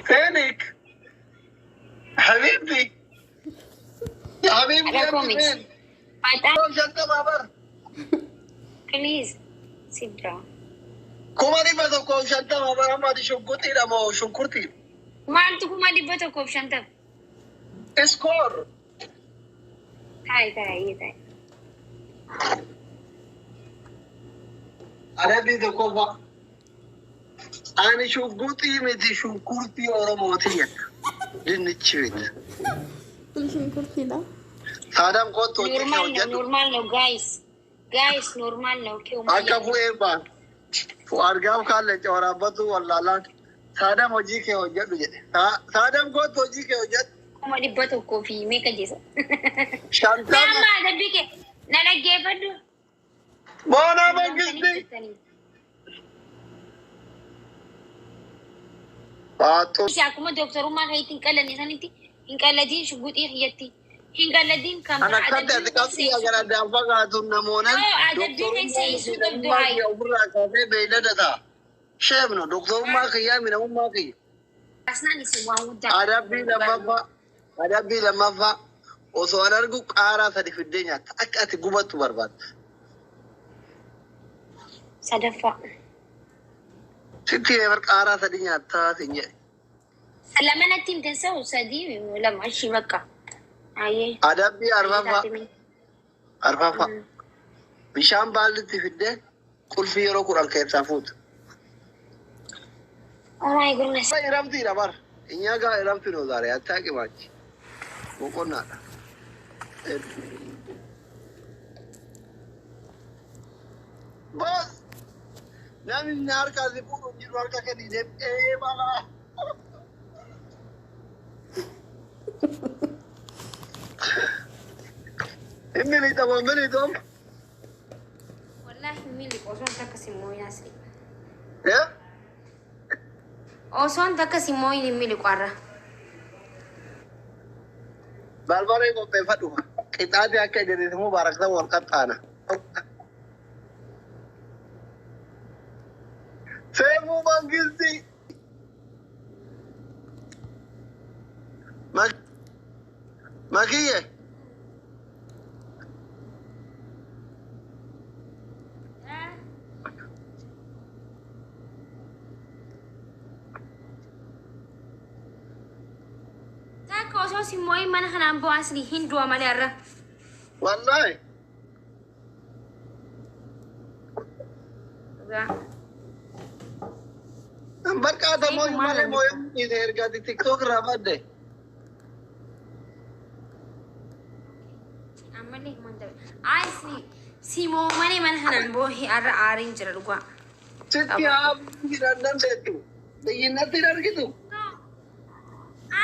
فينك حبيبتي يا حبيبتي Ala انت comics. فين؟ Faxaa shantama bar. please sibra. 150,000 bar amma ati shunkurtiidha moo shunkurtiidha? Maaltu 150,000? Iskoor. Taayi taayi taayi. Adabbii tokkoffaa. Ani shunkurtii miti, shunkurtii Oromooti jedha. Dinnichi miti. Kun shunkurtiidha. Saadam kottu hojii kee Normal ነው hojjedhu. Normal ነው guys, guys, normal ነው okay. Akka bu'ee baan. Argaaf kaan leenca waraabbatu wallaalaan. Saadam hojii kee hojjedhu jedhe. Saadam kottu hojii kee hojjedhu. 100,000 fi meeqa jeesa? Shantama. Amma adabbii kee na dhaggeeffadhu. Boonaa Mangistii. Baattuu. Akkuma dooktarummaa keetti hin qallanne sanitti hin qalladin, shuguxii kiyyatti hin qalladin kan Kan akkatti ati qabxii gara addaan fagaatu namoonan Adabbii keessa doktorummaa isuu miti qabdu namummaa hayi. kiyya ofirraa kaasee beeylada ta'a. Sheemno doktorummaa kiyyaa mi namummaa kiyya. Asnaan isin waan guddaa. Adabbii lammaffaa. Adabbii lammaffaa osoo an argu qaaraa sadi fiddee nyaatta. Akka ati gubattu barbaadda. Sadaffaa. Sitti eebar qaaraa sadi nyaattaa sin jedhe. Lama natti himte sa'u sadii lama ishii bakka. Ayyee. Adabbii arfaffaa. Arfaffaa. Bishaan baallitti fiddee qulfii yeroo 10 keessaa fuutu. Oh my goodness. እረፍት bar እኛ ጋር እረፍት ነው ዛሬ። አታውቂም አንቺ boqonnaadha. Boss, namni harka si fuudhu hin jiru, harka kennine eebalaa. Hin miliixamu hin miliixamu. Wallaahi miliqu osoon takka si mooyin asli. Eh? Osoon takka si mooyin hin miliqu har'a. Barbaree qopheeffadhu. Qixaate akka jedhesimu baaraktan wal qaxxaana. Seefuu Mangistii. Makiyye. Takka osoo si mooyin mana kanaan bu'aa asli hin du'a malee har'a. Wallaahi. Dhugaa. Bakka mooyu malee mooyuu dhiise ergaati TikTok irraa badde. Ammallee himan tabe. Asli si moo malee mana kanaan boohee har'a aariin jira dhugaa. Sitti haa jiran dandeettu. Xiyyinnatti hin argitu.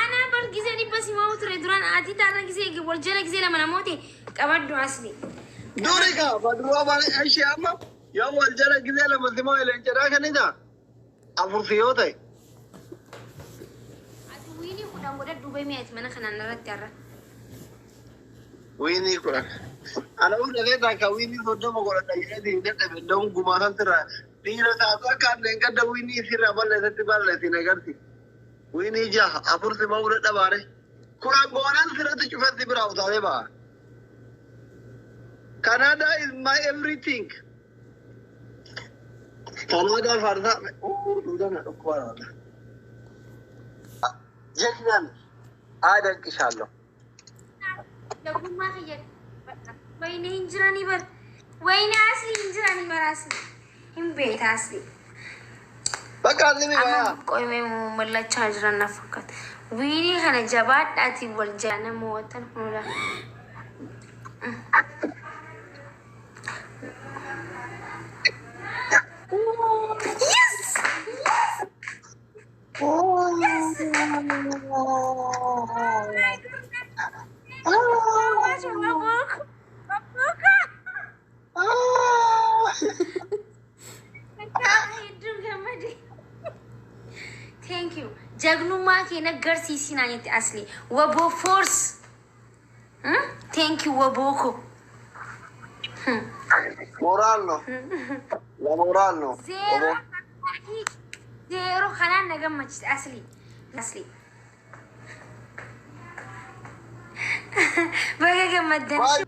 Anaa bar gisee 100 si moo ture duraan ati taarra gisee wal jala gisee lama namooti qabaddu asli. Duri kaa baduroo malee ishee amma yoo wal jala gisee lama si moo leencadhaa kennita. Afur si yoo ta'e. Ati wiinii 10 godhadhu bee ati mana kanaan irratti har'a. Wiinii 10. Ana hunda keessa akka wiinii 30 godhadha jedhee hin dadhabe iddoon gumaa san sirraa. Dhiira taatu akka anneen gadda wiinii sirraa balleessatti balleessin agarsi. Wiinii jaha afur si ba'uu dadhabaare. 10 goonaan sirratti cufatti biraa utaalee ba'a. Canada is my everything. Canada farsa. Duudana dhukkubaa. Jechnaan አደንቅሻለሁ። Laggummaa kiyya wayne hin jiranii bar wayne asli hin jiranii bar asli hin beekta asli. በቃ ዝም በያ። Amma qo'imee mul'achaa jiran na fakkaata. Wiinii kana jabaadhaatii wal jala nama watan hunda. Yes! Yes! Yes! Oh my goodness! Thank you so much, Mabuk. Mabuk! Hedduu gammade. Thank you. Jagnummaa kee naggarsiisinaa jetti asli. Waboo force. Thank you waboo ko. ሞራል ነው ለሞራል ነው። Zeero, zeero kanaan na gammachiise asli. Asli. Baga gammaddan. Maal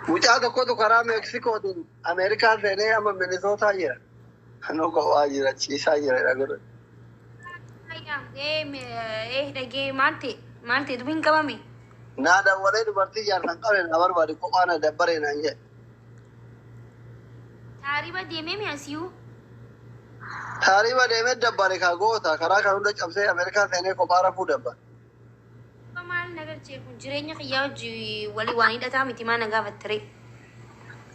mucaa tokkotu karaa Meeksikootiin Ameerikaa seenee amma Minisootaa jira. Nu kophaa jira, ciisaa jira godhe. Dhagee maal ta'e maal ta'e dubbiin qabame. Naa dawwalee dubartii jaarsan qabe na barbaade kophaa na dabbaree naan jedhe. Taariba deemee mi asiyuu? Taariba deemee dabbare kaa goota karaa kan hunda cabsee Ameerikaa seenee kophaa rafuu dabbare. Maal nagarchee kun jireenya kiyyaa hojii walii waan hidhataa miti maa na gaafatte?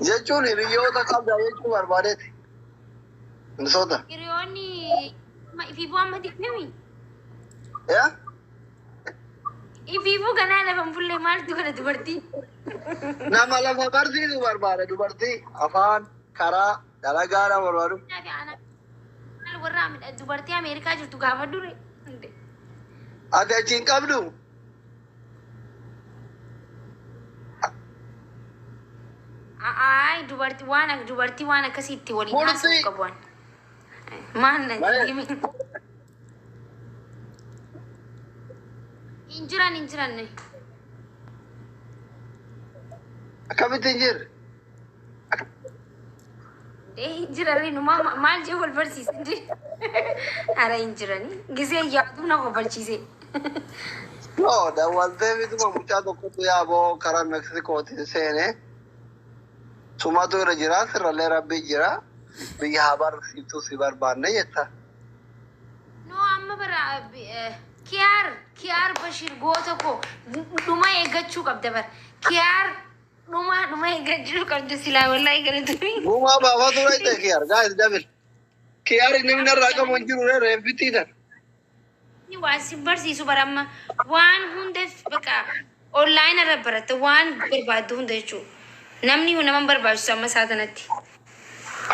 Jechuun hiriyoota qabda jechuu barbaadeeti. Minisoota. Hiriyoonni ifiifuu amma deemee Yaa? ifiifuu ganaa lafa hin bulle maaltu godha dubartii? Nama lafa barsiisu barbaade dubartii afaan karaa dalagaa nama barbaadu. Warra dubartii Ameerikaa jirtu gaafa dure. Ati achi hin qabdu? Ay, dubartii waan akkasiitti waliin haasa'u qabu waan. Maal na Malee. Hin jiran, hin jiran. Akkamitti hin jirre? Hin jirani nu maal jee wal barsiise? Ara hin jirani. Gisee yaaduu na kofalchiise. No, dawwaltee bituma mucaa tokkotu yaaboo karaa Meeksikootiin seenee sumatu irra jira, sirrallee rabbii jira. Biyya haa barsiiftuu si barbaanne jetta. No, amma bara Kiyaar, Kiyaar Bashir goota koo dhuma eeggachuu qabda bara. Kiyaar dhuma eeggachuu qabda silaa wallaahi galatoomii. Gumaa baafatu irra kiyaar guys double. Kiyaar namni irraa qabu hin jiru reeffittii tan. Waan si barsiisu bara amma waan hunda bakka online irra baratte waan barbaaddu hunda jechuudha. Namni nama hin barbaachisu amma isaa kanatti.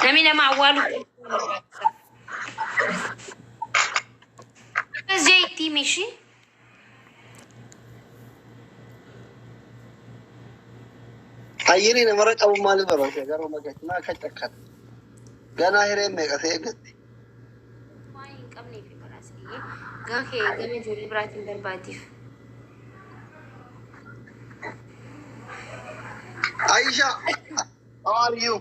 Namni nama awwaaluuf barbaachisa. Akkas jee itti himi ishii. Ayyirii namarra qabu maaliif barbaachisa garuu maa akka cakkata. Ganaa hireen meeqa si eeggatti. Waan hin qabneef baraasiyee gama kee gama ijoollee biraatiin barbaadiif. Aisha, how are you?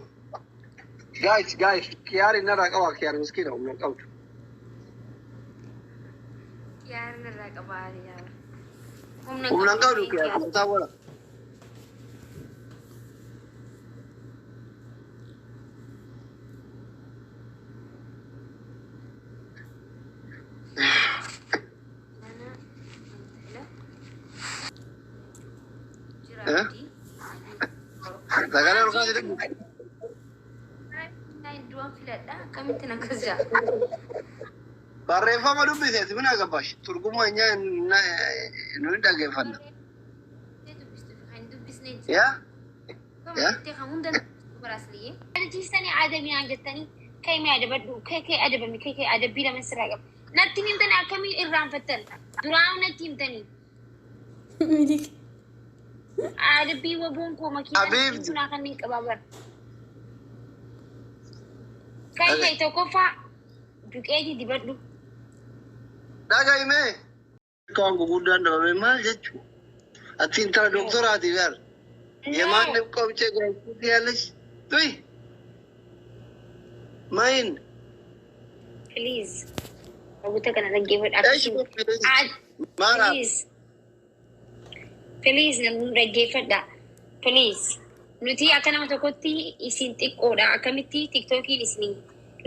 Guys, guys, kiyaar inni irraa qaba, kiyaar miskiina humna hin qabdu. Kiyaarri irraa qabaa yaa. Humna Humna hin qabdu qabdu kiyaar kumtaa bola. Mana intala Eh? jiraatti. Sagalee ol kaasii dhibbu. Du'an filadha akkamittiin akkas jaa? Barreeffama dubbiseeti mina gabash. Turguma enya nu hin dhaggeeffanna. Yaa? Yaa? Jettanii adabinaan jettanii ka'ii adabadhu, ka'ii adabami, ka'ii adabbii lama sirraa qaba. Natti himtanii akkamii irraanfattan? Duraan natti himtanii. Milik. Adabbii waboon koo makiinaa Abiib. sunaa kanneen qabaa bara. Ka'ii tokkoffaa duqeetii dibadhu. Dhaga'ime. Waan gurguddaan dhabame maal jechuu? Ati intala doktoraati gar. የማንም ቆምቼ ጋር ያለች ቱይ ማይን Please. Hawwata kana dhaggeeffadhu. እሺ ማራ Please. Please namni dhaggeeffadha. Please. Nuti akka nama tokkotti isin xiqqoodha. Akkamitti tiktookiin isin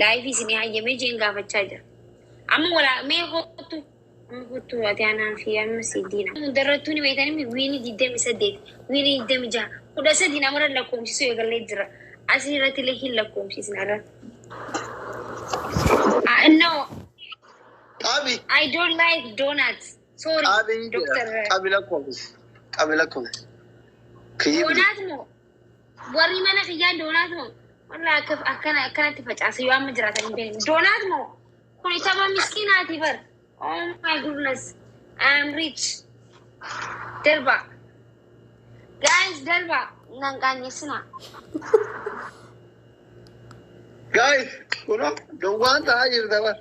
live isin hayyamee jeen gaafachaa jira. Amma walaa mee kottu. Amma kottu ati anaa fi amma si diina. Hundarrattuu ni beektanii win 28, win 26, 13 namarra lakkoomsisuu eegallee jira. Asii irratti illee hin lakkoomsisne irra. No, Qabi I don't like donuts. Sorry, qabi Doctor. Qabi lakkoofsi qabi lakkoofsi kiyyibdi. Donut moo? Warri mana kiyyaa donut moo? Walla akka akkana akkanatti facaasa yoo amma jiraatan hin beekne. Donut moo? Kun tapha miskiinaati bar. Oh my goodness. I am rich. Darba. Guys, darba. Nan qaanyessina. Guys, kuno duwwaan ta'aa jirta bar.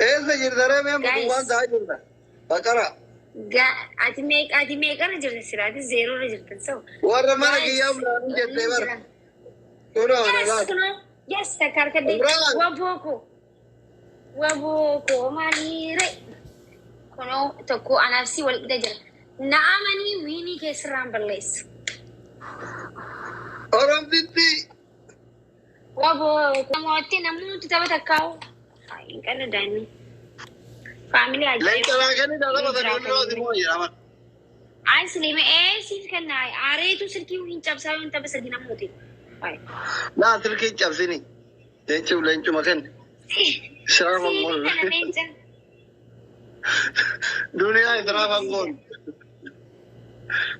Eessa jirta ree mee Guys. waan ta'aa jirta? Baqara. Ati meeqa, ati meeqarra jirta silaatis zeeroorra jirtan so. Warra mana kiyyaa biraanii jettee bara. Kunoo Yes, nagaa. kunoo. Yes, takka harkadde. Imraan. Wabooko. Wabooko maaliire? Kunoo tokko anaaf si wal qixa jira. Na'amanii wiinii keessarraan balleessa. Oromtitti. Wabooko. Namooti namooti tapha takkaa'u. Hin qallu daa'imni. Family Leenca ajaa'iba. naa kenni dhala bakka dulloo moo jedhama. Ay silime ee siif kennaa aareetu silkii hin cabsaa yoo hin tapha sadi namooti. Naa silkii cabsini. Leenci leencuma kenni. Israafan Siif goon. kana leenca. Duniyaa israafan goon.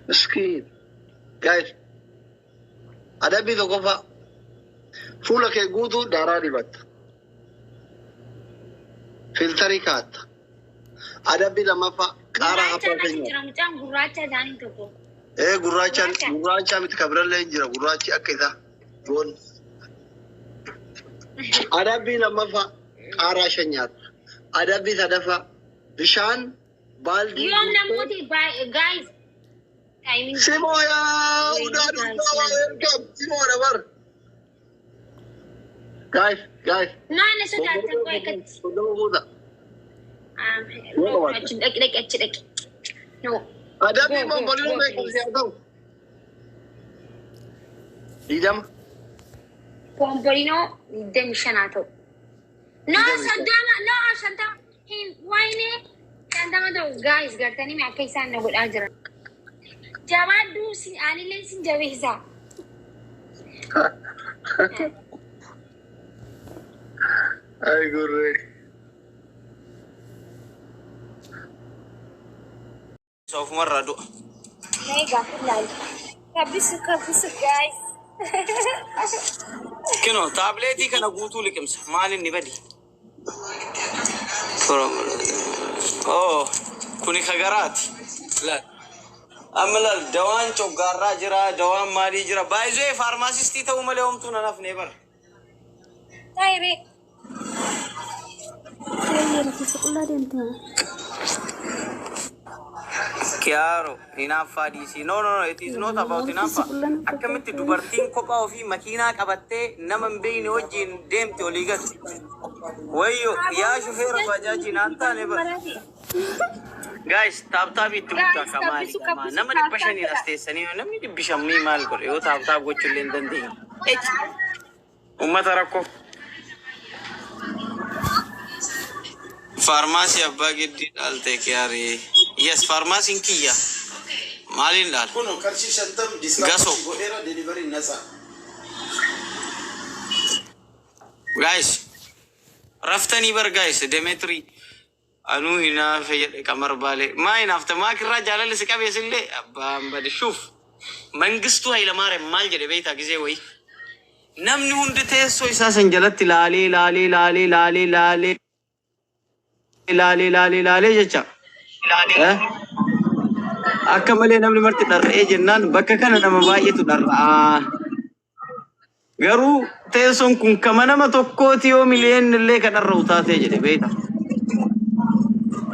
Miskiin. Guys. Adabbii tokkoffaa. Fuula kee guutuu daaraa dibatta. Filter kaatta. Adabbii lammaffaa qaaraa Gurraacha haphoo natti keenya. jira mucaan gurraacha isaanii tokko. Ee gurraachaan Gurraacha. Gurraacha miti kabirallee hin jira gurraachi akka isaa. Goon. Adabbii lammaffaa qaaraa shan nyaatta. Adabbii sadaffaa bishaan baaldii. Yoom namooti guys. Timing. Simoo yaa udaa dhugaa welcome Simoo dabar. Guys, guys. Maal sodaatan koo akkatti. Soddoma guuta. Achi dhaqi dhaqi achi dhaqi. No. Adabbii Go, go, bombolino go, beekumsi haa ta'u. 20. Bombolinoo 25 haa ta'u. No, 25. 30, no, 50. Hin wayne 50 ta'u guys gartanii akka isaan na godhaa jiran. Jabaadhuu si anillee sin jabeessa. Ay gurree. Ofumarraa du'a. Meeqa ilaali. Kabbisu kabbisu guys. Kinoo taabileetii kana guutuu liqimsa. Maal inni badi? Oh, kuni kagaraati. Laal. Amma laal dawaan coggaarraa jira, dawaan maalii jira. Baay'ee pharmacist ta'uu malee homtuu nan hafnee bara. Taa'ee. Rifeensa qullaa deemte moo? Kiyaaro, hinaaffaa dhiisii. No, no, no, it is not about Rifeensa hinaaffaa. qullaa na Akkamitti fakkaata. Dubartiin kophaa ofii makiinaa qabattee nama hin beekne wajjin deemte olii gadi. Wayyo, yaa shufeera baajaajii naan taane bara. Guys, tap tap itti guddaa Guys, ka maali? kabbisu kabbisu Nama tap 500n tap as godha. teessanii namni 500 maal godhe yoo tap tap gochuu illee hin dandeenye. Eci. Uummata rakkoo. Faarmaasii abbaa giddii dhaalte kiyaari. Yes, faarmaasiin kiyya. Maaliin dhaal? Kun qarshii 50 discount Gasoo. Godheera delivery nasa. Guys, raftanii bar guys, Demetri. Anuu hinaafe jedhe qamar baalee. Maa hinaafte? Maa kirraa jaalalli si qabeessillee abbaan bade shuuf. Mangistuu Hayilamaariyaam maal jedhe beektaa gisee wayii? Namni hundi teessoo isaa san jalatti laalee laalee laalee laalee laalee laalee laalee laalee jecha. Eh? Akka malee namni marti dharra'ee jennaan bakka kana nama baay'eetu dharra'a. Garuu teessoon kun kama nama tokkooti yoo miliyoonni illee kan dharra'u taatee jedhe beekta.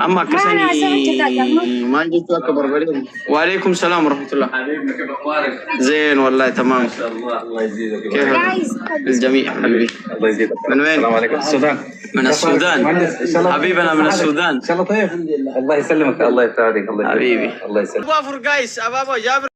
Amma Maal haasawaa jirta gamma? akkasanii maal jechuu akka barbaade. وعليكم السلام ورحمة الله. حبيبنا، كيف اخبارك؟ زين والله تمام. ما شاء الله، الله يزيدك. كيف Guys, الجميع حبيبي؟ الله يزيدك. من وين؟ السلام عليكم، السودان. من السودان. مهندس، ان شاء الله حبيبنا من السودان. ان شاء الله طيب. الحمد لله، الله يسلمك، الله يسعدك، الله يسلمك. حبيبي. الله يسلمك. أبو guys أبابا جابر.